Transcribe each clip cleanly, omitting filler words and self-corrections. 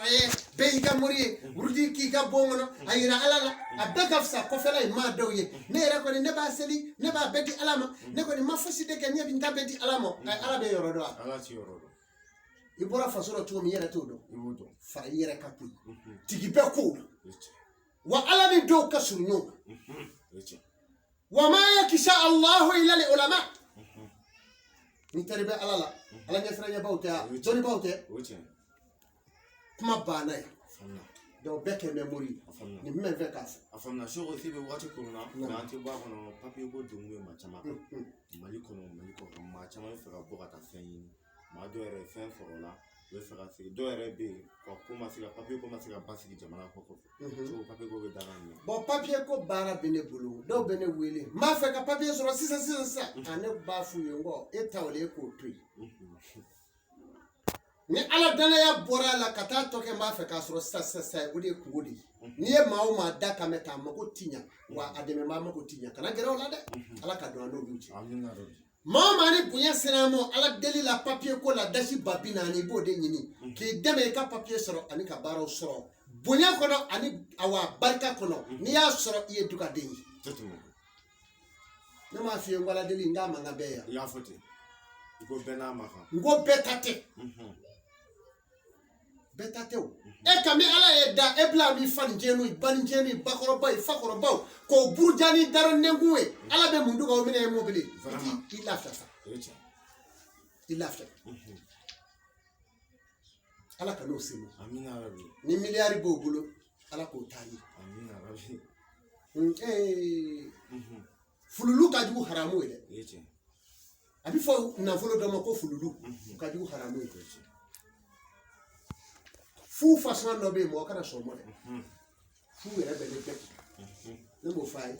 ye, bɛɛ y'i ka mori ye, wurudi k'i ka bon kɔnɔ, a yira Ala la, a bɛɛ ka fisa kɔfɛla ye maa dɔw ye. Ne yɛrɛ kɔni, ne b'a seli, ne b'a bɛɛ di Ala ma, ne kɔni ma fosi de kɛ, ne bɛ n ta bɛɛ di Ala ma. Ala bɛ yɔrɔ dɔn wa? Ala ti yɔrɔ dɔn. I bɔra faso la cogo min, i yɛrɛ t'o dɔn. I b'o dɔn. Fara i yɛrɛ kan koyi, tigi bɛɛ kow la, wa Ala ni dɔw ka surun ɲɔgɔn kan. Wa ma yakisha Allahu illa li ulama. Ni teri bɛ Ala la, Ala ɲɛsiranɲɛbaw tɛ yan, dɔnnibaw tɛ. Kuma banna yan. Donc bɛɛ kɛ mɛ mori ye nin bɛ fɛ k'a fɔ. A faamuna. Seko si bɛ waati koronna, mais an tɛ bɔ a kɔnɔ. Papiye ko degun bɛ maa caman kan Mali kɔnɔ, Mali kɔkan. Maa caman bɛ fɛ ka bɔ ka taa fɛn ɲini, maa dɔw yɛrɛ fɛn sɔrɔ la, u bɛ fɛ ka segin, dɔw yɛrɛ bɛ yen ka ko ma se ka papiye ko ma se ka basigi jamana kɔ kɔfɛ. Seko, papiye ko bɛ da min? Bon, papiye ko baara bɛ ne bolo. Dɔw bɛ ne wele, n b'a fɛ ka papiye sɔrɔ sisan sisan sisan. A ne b'a f'u ye n ko e ta o de ye k'o to yen. Ni Ala danaya bɔra a la ka taa tɔ kɛ, n b'a fɛ k'a sɔrɔ sisan sisan sisan, o de ye kungo de ye. N'i ye maa o maa da kan mɛn k'a mako ti ɲa, wa a dɛmɛbaa mako ti ɲa, kana gɛrɛ o la dɛ. Ala ka don an n'olu cɛ. Maa o maa ni bonya sera a ma Ala deli la, papiye ko la, dasi 40,000, i b'o de ɲini k'i dɛmɛ i ka papiye sɔrɔ ani ka baaraw sɔrɔ bonya kɔnɔ ani awa barika kɔnɔ. N'i y'a sɔrɔ, i ye dugaden ye. Ne m'a f'i ye n ko Ala deli n k'a man kan bɛɛ yan. I y'a fɔ ten, i ko bɛɛ n'a ma kan. N ko bɛɛ ta tɛ, bɛɛ ta tɛ o. E kami Ala ye da e bila min fa ni jɛnu, ba ni jɛnu, bakɔrɔba ye, fakɔrɔbaw k'o buruja ni daro nɛnkun ye, Ala bɛ mun dugawu minɛ e mobili i lafiya sa, i lafiya. Ala ka n'o se ma. Ni miliyari b'o bolo, Ala k'o taa ye. Fululu ka jugu haramu ye dɛ. A bɛ fɔ nafolo dɔ ma ko fululu, o ka jugu haramu ye. Fu fasɔn dɔ bɛ yen, mɔgɔ kana sɔn o ma dɛ. Fu yɛrɛ bɛ ne dɛ, ne m'o f'a ye n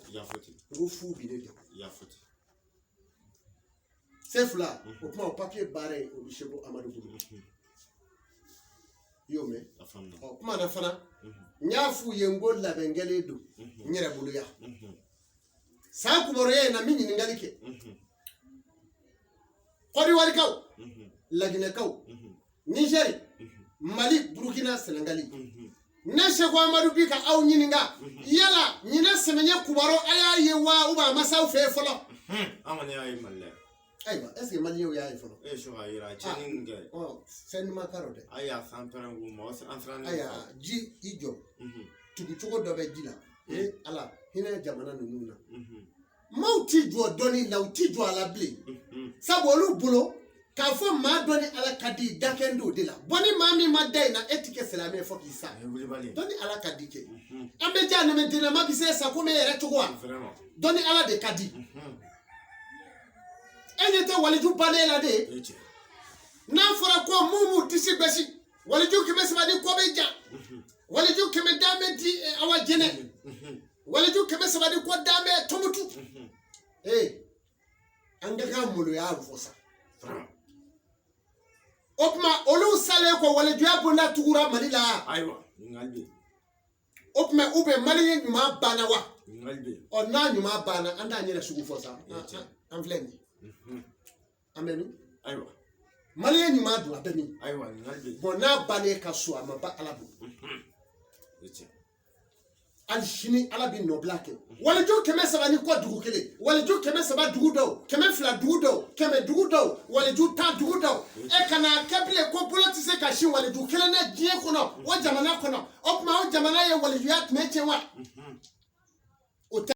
ko fu bi ne dɛ. Se fila o kuma, o papiye baara ye, o bɛ Seko Amadu bolo, i y'o mɛn. Ɔ kuma na fana, n y'a f'u ye n ko labɛn kɛlen don n yɛrɛ bolo yan. San kibaruya in na, n bɛ ɲininkali kɛ Kɔdiwarikaw, Laginɛkaw, Nizɛri, Mali, Burukina, Sɛnɛgali. Ne Seko Amadu bi ka aw ɲininka, yala ɲinɛ sɛmɛɲɛ kubaro a y'a ye wa, ou a ma s'aw fɛ yen fɔlɔ? An kɔni y'a ye Mali la. Ayiwa, est ce que maliyɛnw y'a ye fɔlɔ? E ye sɔn k'a yira tiɲɛni min kɛ. Ɔ fɛn ɲuman t'a rɔ dɛ. A y'a san pɛrɛn k'u ma, an siran. Ayiwa, ji i jɔ, tugu cogo dɔ bɛ ji la. Ee Ala, hinɛ jamana ninnu na. Maaw ti jɔ dɔnni la, u ti jɔ a la bilen, sabu olu bolo k'a fɔ maa dɔ ni Ala ka di, dakɛn d'o de la. Bɔn, ni maa min ma da in na, e ti kɛ silamɛ fɔ k'i sa. Dɔnni Ala ka di kɛ, an bɛ ja nɛmɛ ma bi se sa komi e yɛrɛ cogo wa. Dɔnni Ala de ka di. E ɲɛ tɛ waliju bannen la de. N'a fɔra ko mun m'u disi gosi, waliju 300 ni kɔ bɛ ja, waliju 100 dan bɛ di awa jɛnɛ, waliju 300 ni kɔ dan bɛ Tɔnbutu. Ee, an ka kan maloya fɔ sa. O tuma olu salen kɔ, walijuya bonda tugura Mali la. Ayiwa, ɲininkali bɛ yen. O tuma u bɛ Mali ɲuman banna wa? Ɔ, n'a ɲuman banna, an t'an yɛrɛ sugu fɔ sa. An filɛ nin ye, an bɛ min? Ayiwa. Mali ɲuman dun, a bɛ min? Ayiwa, ɲininkali bɛ yen. Bɔn, n'a bannen ka so, a ma ban Ala bolo. Hali sini Ala bɛ nɔbila kɛ. Waliju 300 ni kɔ dugu kelen, waliju 300 dugu dɔw, 200 dugu dɔw, 100 dugu dɔw, waliju 10 dugu dɔw. E kana kɛ bilen ko bolo tɛ se ka sin waliju kelen na diɲɛ kɔnɔ, o jamana kɔnɔ. O tuma o jamana ye walijuya tun bɛ tiɲɛ wa?